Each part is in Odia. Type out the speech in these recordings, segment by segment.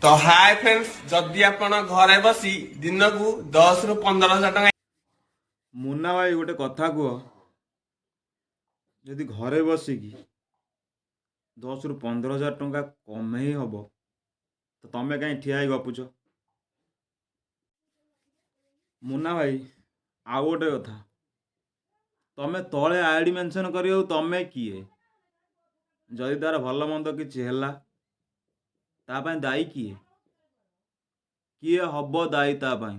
ତ ହାଏ ଫ୍ରେଣ୍ଡସ୍, ଯଦି ଆପଣ ଘରେ ବସି ଦିନକୁ 10ରୁ 15 ହଜାର ଟଙ୍କା ମୁନା ଭାଇ, ଗୋଟେ କଥା କୁହ। ଯଦି ଘରେ ବସିକି 10ରୁ 15 ହଜାର ଟଙ୍କା କମେଇ ହବ, ତ ତମେ କାହିଁ ଠିଆ ହେଇ ଗପୁଛ? ମୁନା ଭାଇ, ଆଉ ଗୋଟେ କଥା, ତମେ ତଳେ ଆଇଡି ମେନସନ୍ କରିବାକୁ ତମେ କିଏ? ଯଦି ତାର ଭଲ ମନ୍ଦ କିଛି ହେଲା, ତା ପାଇଁ ଦାୟୀ କିଏ? କିଏ ହବ ଦାୟୀ ତା ପାଇଁ?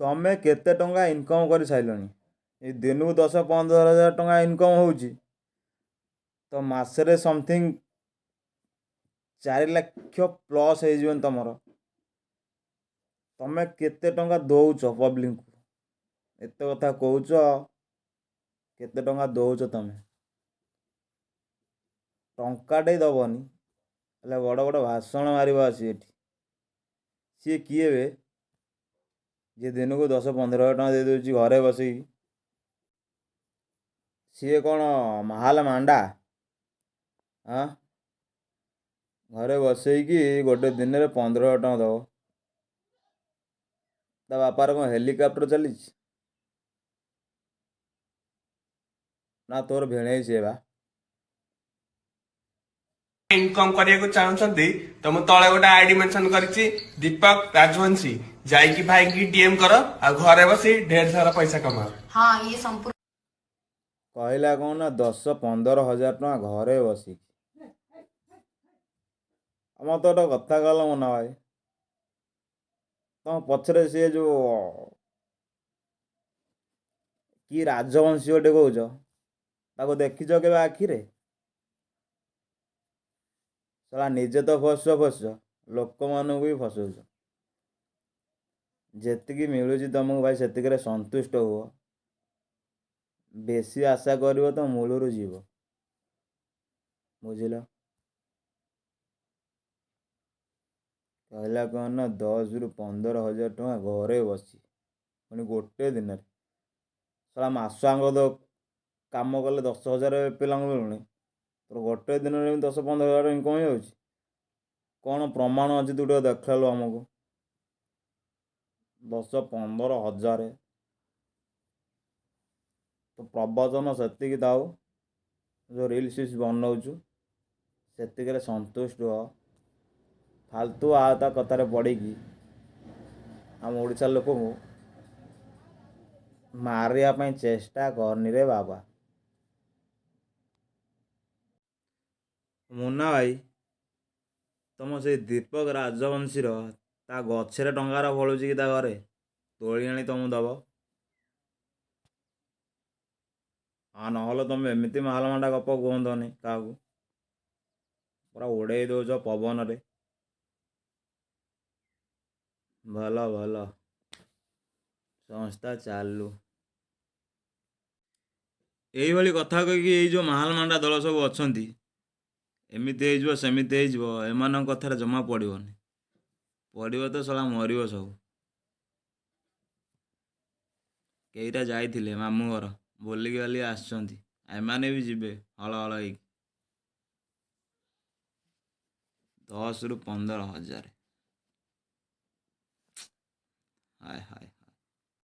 ତମେ କେତେ ଟଙ୍କା ଇନକମ୍ କରିସାରିଲଣି? ଏଇ ଦିନକୁ 10-15 ହଜାର ଟଙ୍କା ଇନକମ୍ ହେଉଛି, ତ ମାସରେ ସମଥିଙ୍ଗ 4 ଲକ୍ଷ ପ୍ଲସ୍ ହେଇଯିବନି ତମର? ତମେ କେତେ ଟଙ୍କା ଦଉଛ ପବ୍ଲିକକୁ? ଏତେ କଥା କହୁଛ, କେତେ ଟଙ୍କା ଦଉଛ ତମେ? ଟଙ୍କାଟେ ଦବନି, ହେଲେ ବଡ଼ ବଡ଼ ଭାଷଣ ମାରିବ ଆସି ଏଠି। ସିଏ କିଏ ବେ, ଯିଏ ଦିନକୁ 10-15 ହଜାର ଟଙ୍କା ଦେଇ ଦେଉଛି ଘରେ ବସିକି? ସିଏ କ'ଣ ମାହାଲ ମାଣ୍ଡା? ଆଁ ଘରେ ବସେଇକି ଗୋଟେ ଦିନରେ 15 ହଜାର ଟଙ୍କା ଦବ? ତା ବାପାର କ'ଣ ହେଲିକପ୍ଟର ଚାଲିଛି ନା ତୋର ଭିଣେଇ ସିଏ ବା? ଇନକମ୍ କରିବାକୁ ଚାହୁଁଛନ୍ତି, ତ ମୁଁ ତଳେ ଗୋଟେ ଆଇଡି ମେନସନ କରିଛି, ଦୀପକ ରାଜବଂଶୀ। ଯାଇକି ଭାଇକି ଡିଏମ୍ କର ଆଉ ଘରେ ବସି ଢେର ସାରା ପଇସା କମାଅ। ହଁ, ଇଏ ସମ୍ପୂର୍ଣ୍ଣ କହିଲା କ'ଣ ନା 10-15 ହଜାର ଟଙ୍କା ଘରେ ବସିକି। ଆଉ ମତେ ଗୋଟେ କଥା କହିଲ ମୁନା ଭାଇ, ତମ ପଛରେ ସିଏ ଯୋଉ କି ରାଜବଂଶୀ ଗୋଟେ କହୁଛ, ତାକୁ ଦେଖିଛ କେବେ ଆଖିରେ? ଶଳା, ନିଜେ ତ ଫସୁଛ ଫସୁଛ, ଲୋକମାନଙ୍କୁ ବି ଫସଉଛ। ଯେତିକି ମିଳୁଛି ତମକୁ ଭାଇ, ସେତିକିରେ ସନ୍ତୁଷ୍ଟ ହୁଅ। ବେଶୀ ଆଶା କରିବ ତ ମୂଳରୁ ଯିବ, ବୁଝିଲ? କହିଲା କ'ଣ ନା 10ରୁ 15 ହଜାର ଟଙ୍କା ଘରେ ବସି, ପୁଣି ଗୋଟେ ଦିନରେ। ଶଳା, ମାସ ଆଙ୍କ ତ କାମ କଲେ 10 ହଜାର ପିଲାଙ୍କୁ ମିଳୁନି, ତୋର ଗୋଟେ ଦିନରେ ଏମିତି 10-15 ହଜାର ଇନକମ୍ ହେଇଯାଉଛି? କ'ଣ ପ୍ରମାଣ ଅଛି, ତୁ ଟିକେ ଦେଖେଇଲୁ ଆମକୁ। 10-15 ହଜାର। ତ ପ୍ରବଚନ ସେତିକି ଥାଉ। ଯେଉଁ ରିଲ୍ସ ଫିଲ୍ସ ବନଉଛୁ, ସେତିକିରେ ସନ୍ତୁଷ୍ଟ ହୁଅ। ଫାଲତୁ ଆ ତା କଥାରେ ପଡ଼ିକି ଆମ ଓଡ଼ିଶା ଲୋକଙ୍କୁ ମାରିବା ପାଇଁ ଚେଷ୍ଟା କରନି ରେ ବାବା। ମୁନା ଭାଇ, ତମ ସେଇ ଦୀପକ ରାଜବଂଶୀର ତା ଗଛରେ ଟଙ୍କାର ଫଳୁଛି କି ତା ଘରେ ତୋଳି ଆଣି ତମକୁ ଦବ? ଆଉ ନହେଲେ ତମେ ଏମିତି ମାହାଲ ମାଣ୍ଡା ଗପ କୁହନ୍ତନି କାହାକୁ, ପୁରା ଉଡ଼େଇ ଦଉଛ ପବନରେ। ଭଲ ଭଲ, ସଂସ୍ଥା ଚାଲୁ। ଏଇଭଳି କଥା କହିକି ଏଇ ଯେଉଁ ମାହାଲ ମାଣ୍ଡା ଦଳ ସବୁ ଅଛନ୍ତି, ଏମିତି ହେଇଯିବ, ସେମିତି ହେଇଯିବ, ଏମାନଙ୍କ କଥାରେ ଜମା ପଡ଼ିବନି। ପଡ଼ିବ ତ ଶଳା ମରିବ ସବୁ। କେଇଟା ଯାଇଥିଲେ ମାମୁଁ ଘର, ବୁଲିକି ବାଲି ଆସିଛନ୍ତି। ଏମାନେ ବି ଯିବେ ହଳ ହଳ ହେଇକି। 10ରୁ 15 ହଜାର, ହାୟ ହାୟ।